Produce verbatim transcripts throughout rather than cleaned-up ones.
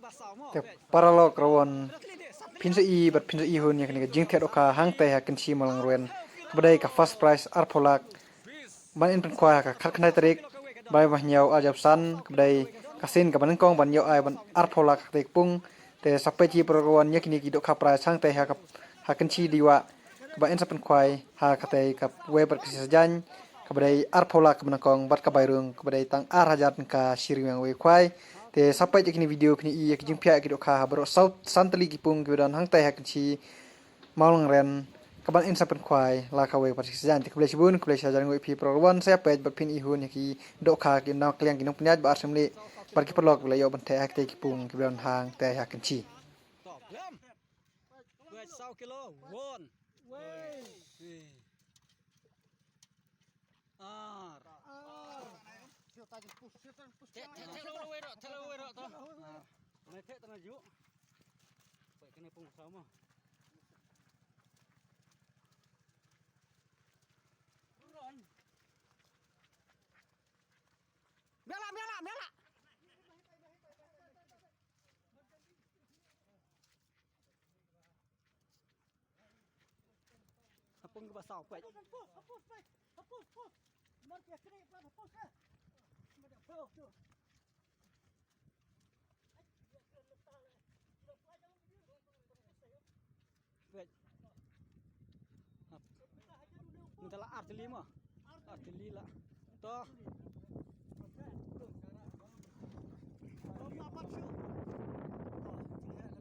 Te paralok, rawon phin sa i bad phin sa i hun ïa kane ka jingthied dohkha hangtei ha Kynshi Mawlangren, kaba dei ka first prize arphew lak. Ban in pynkhwai ha ka khatkhyndai tarik bnai ba hynñiew arhajar arphew san, kaba dei ka sien kaba nyngkong ban ïoh ai ban arphew lak ha katei ka pung. Te sa peit hi paralok, rawon ïa kine ki dohkha prize hangtei ha ka, ha Kynshi Diwa, kaba in sa pynkhwai ha katei kawei pat ka sien sajan, kaba dei arphew lak kaba nyngkong bad ka bai rung kaba dei tang ar hajar tyngka shi ryngwiang wei khwai. Te sa peit ïa kine video, phin i ïa ki jingphiah ïa ki dohkha ha baroh saw san tylli ki pung kiba don hangtei ha Kynshi Mawlangren, kaban in sa pynkhwai la kawei pat ka sien sajan. Te khublei shibun, khublei shihajar nguh ïa phi paralok, rawon sa ïa peit bad phin i hun ïa ki dohkha, ki nongkliang, ki nongpynïaid ba ar shim leh bad ki paralok ba la ïoh ban theh ha katei ki pung kiba don hangtei ha Kynshi. Wei, saw kilo, won. Wei. Wei. Ar. Ar. Theh, theh, theh la wei ruh, theh la wei ruh to. Ar. Nai theh tang na ju. Peit kane pung saw mo. Miala, miala, miala. Hapung kaba saw, peit. Peit. Hap. Mynta la ar tylli mo. Ar tylli la. To.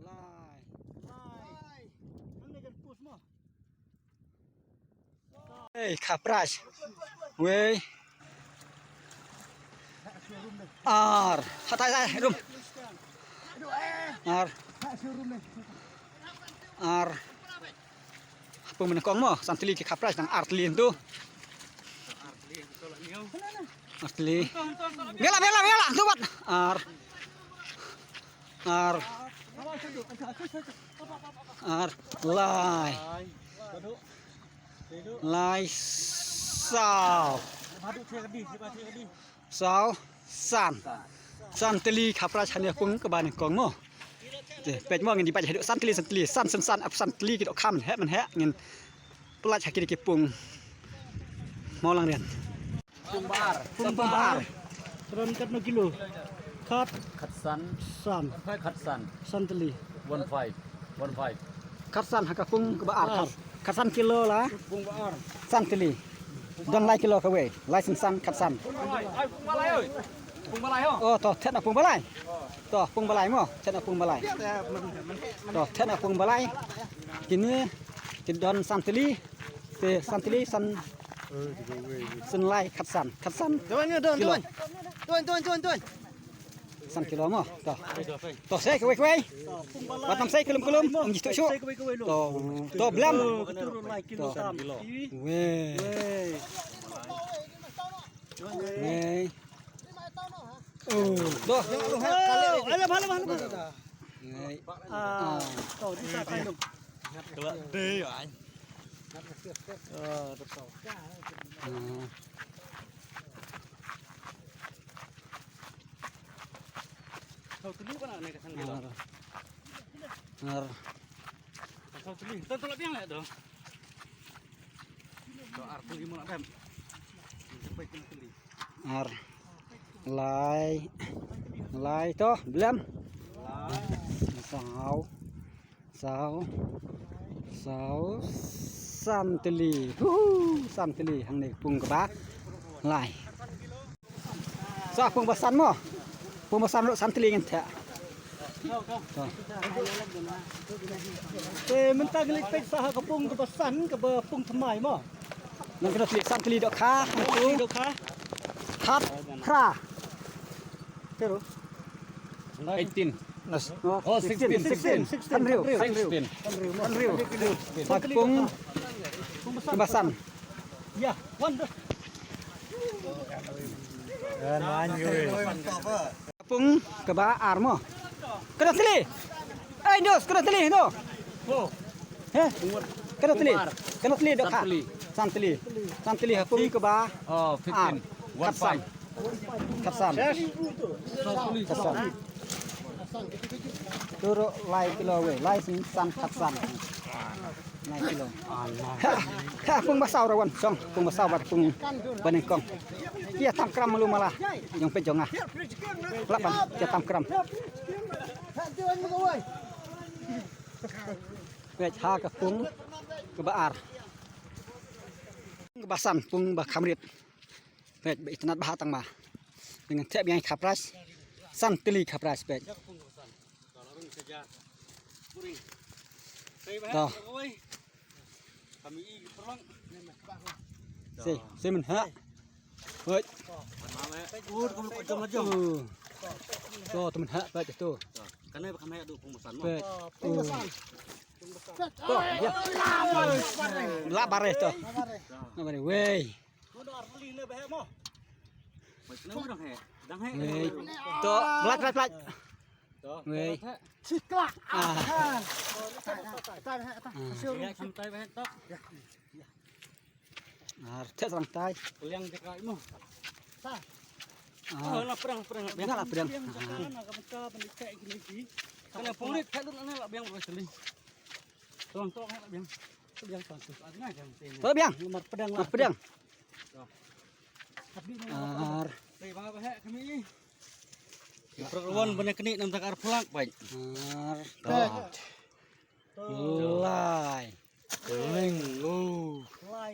Lai. Lai. Hangne jan pus mo. Ei, kha prize. Wei. Ar. Hatai, tai, rum. Ar. Ar. Hapung mynnyngkong mo, san tylli ki kha prize, tang ar tylli tu. Ar tylli. Bela, bela, bela, tu bat. Ar. Ar. Ar. Lai. Lai saw. Saw san. San tylli kha prize hangne ha pung kaba nyngkong mo. Te peit mo, ngin ïa peit haduh san tylli, san tylli, san, san, san, ap san tylli ki dohkha mynheh mynheh, ngin pyllait ha kine ki pung Mawlangren. Pung ba ar. Pung ba ar. Ran katno kilo? Khat. Khat san. San. Khat san. San tylli. One five. One five. Khat san ha ka pung kaba ar. Ar. Khat, khat san kilo la. Pung ba ar. San tylli. Don lai kilo kawei. Lai san san khat san. Ai, pung ba lai oi. Pung ba lai ho. Oh, to, theh na pung ba lai. To, pung ba lai mo. Theh na pung ba lai. To, theh na pung ba lai. Kine ki don san tylli. Te san tylli san, san lai khat san, khat san. Tuan, tuan, tuan, kilo. Tuan. Tuan, tuan, tuan, tuan. San kilo mo. To. To, sei kawei kawei. Wat nam sei kulum kulum. Ong jitu shu. To, to blem. To. Wei. Wei. Oh. To. Alam, alam, alam. Wei. Ah. To, di sa kai lum. Kala dei ai. Ah, to. Ah. Saw tylli ba na ne ka sang kilo. Ar. Ar. Saw tylli. Tang tolak biang le do. To ar tylli mo na bem. Sampai kena tylli. Ar. Lai. Lai to, blem. Saw. Saw. Saw. San tylli. Hu, san tylli. Hangne pung kaba lai. Sa pung ba san mo. Pung ba san ruh san tylli ngin theh. To. Te mynta ngi leit peit sa ha ka pung kaba san, kaba pung thymmai mo. Nang kano tylli, san tylli dohkha. Dohkha. Khat phra. Te ruh. Eighteen. Nas. Oh, sixteen, sixteen, sixteen. Hynriew. Sixteen. Hynriew. Hynriew. Sa pung kaba san. Ya, wan. Pung kaba ar mo. Kano tylli? Ei, dos, kano tylli, no? He? Kano tylli? Kano tylli dohkha? San tylli. San tylli. San tylli ha pung kaba ar. Oh, fifteen. One five. Khat san. Khat san. Khat san. Tu ruh lai kilo wei, lai sien san khat san. Lai kilo. Ha, ha, pung ba saw ra wan, shong, pung ba saw bad pung ba nyngkong. Ki ïa tam kram malu mala. Jong peit jong nga. Lah ban ki ïa tam kram. Peit ha ka pung kaba ar. Kaba san, pung ba kham rit. Peit, ba itynnad bha tang ma. Te ngan thep biang ka prize. San tylli ka prize, peit. To. Si, si mynha. Peit. Uh. To, to mynha, peit, to. Peit. Uh. To, ya. La bare to. La bare, wei. Wei. To, plat, plat, plat. Wei. Sikla. Ah. Ah. Ar thep sarang tai. Peliang jaka imo. Ah. Oh, la peliang, peliang, la peliang. Nga la peliang. Peliang jaka na ka bangka ban dei thep ïa kine ki. Kane pungrit thep lut ane la peliang ba seli. Tolong, tolong, la peliang. Peliang tang tu. Tolong peliang. Mar peliang la. Mar peliang. Ar. Tei ba ba hek kami. Prok ruan bane kini nam tak ar pulak bai. Ar. Lai. Ling. Lai.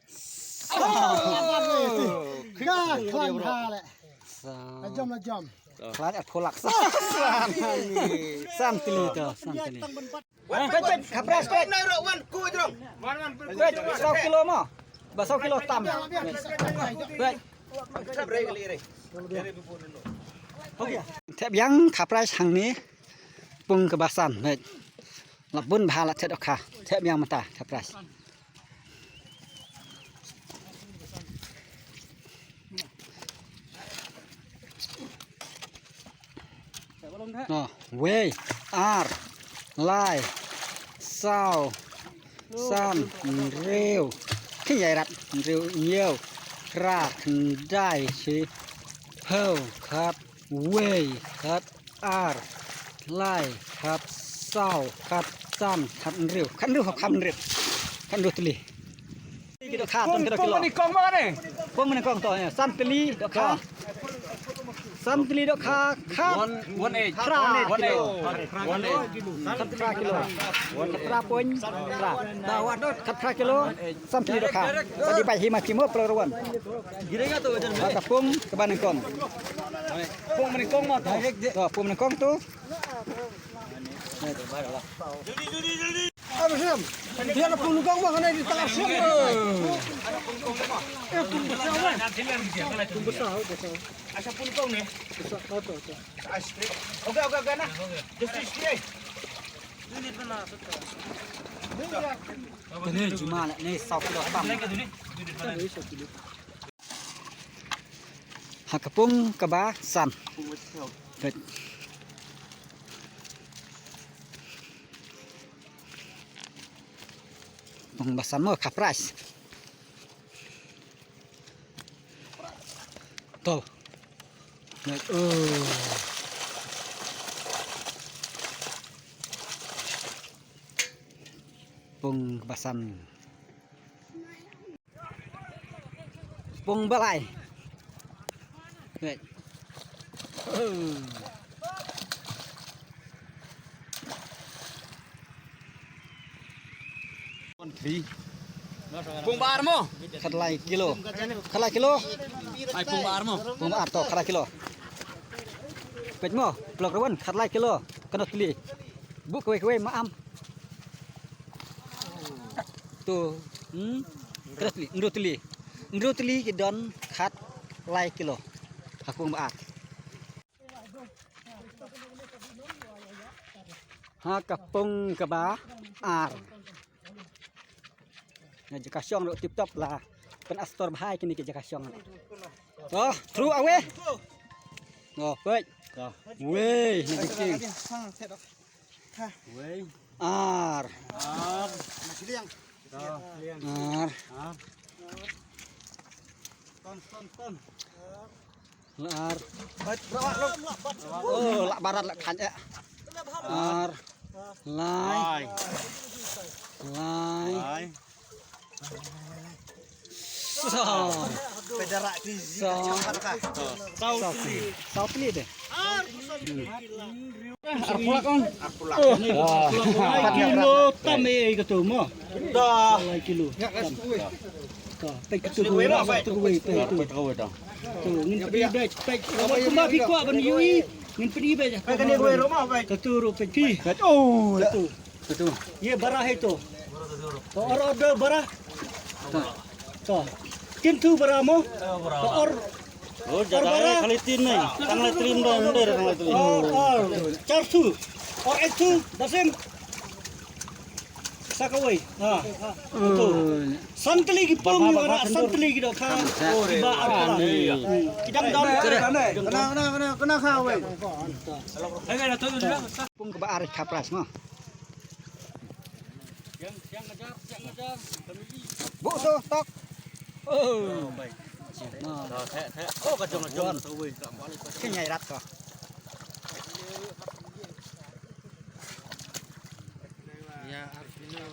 Sa. Ka klan ha le. Sa. La jam, la jam. Klan ar pulak. Sa. San tylli to, san tylli. Peit, peit, ka prize, peit. Peit, saw kilo mo. Ba saw kilo tam. Peit. Thep biang ka prize hangne. Pung kaba san, peit. La bun bha la thep dohkha. Thep biang mynta ka prize. No, wei, ar, lai, saw, san, hynriew, khyndiat, hynriew, hynñiew, phra, khyndai, shiphew, khat, wei, khat, ar, lai, khat, saw, khat, san, khat, hynriew, khat, hynriew, khat, hynriew, khat, hynriew tylli. Ki dohkha, don ki dohkha. Pung mynnyngkong mo ne? Pung mynnyngkong to, ïa. San tylli dohkha. San tylli dohkha, khat. One, one eight. Phra kilo. One eight. Khat phra kilo. Khat phra point phra. Khat phra kilo. San tylli dohkha. Tadi bai hi ma ki mo phlong ruan. Ha ka pung kaba nyngkong. Pung mynnyngkong mo to. To, pung mynnyngkong to. Jodi, jodi, jodi. Ar shim. Ïa la pung nyngkong mo, kane di tang ar shim. Eh, pung besar, weh. Pung besar, pung besar. Asal pung nyngkong ni. Besar, oh, tu, tu. Okey, okey, okey, nah. Just this, eh. Kane juma la ne saw kilo tam. Ha ka pung kaba san. Pung ba san mo ka prize. To. Oh. Pung ba san. Pung ba lai. Wait. Oh. Pung ba ar mo? Khat lai kilo. Khat lai kilo. Ai, pung ba ar mo? Pung ba ar to, khat lai kilo. Peit mo, phlong ruan, khat lai kilo. Kano tylli. Buh kawei kawei ma am. To, hmm? Kano tylli, hynriew tylli. Hynriew tylli ki don khat lai kilo. Ha ka pung ba ar. Ha ka pung kaba ar. Nga jaka shong ruh tip top la. Pynastor bha ïa kine ki jaka shong. To, throw away. To, peit. To. Wei, ni jingkieng. Wei. Ar. Ar. To. Ar. Ton, ton, ton. Ar. Oh, lah barat lah kan ya. Ar. Lai. Lai. Saw. Saw. Saw pli deh. Ar pulak, Kong. Lai kilo tam eh katu mo. Dah. Lai kilo. Tam. Ka, peit katu wei, katu wei, peit tu. Tu, ngin peit, peit, peit. Kumba phi kwah ban ïohi, ngin peit, peit. Katu ruh peit phi. Oh, katu. Katu. Ye bara hai tu. To or order bara. To. Kim tu bara mo. To or Oh, jada khali tin nai. Tang le trin ba, nde tang le trin. Or, or, char thu. Or ek thu, dasim. Sakawai. Ha. Tu. Santli ki pum yu ra, santli ki dokha. Ba ar pala. Ki dang dang. Kena, kena, kena, kena kha wei. Pum ka ba ar khapras ma. Bu so tok. Oh. Theh, theh. Oh, ka jong, ka jong. Ki nyai rat ko. Ya, ar kilo.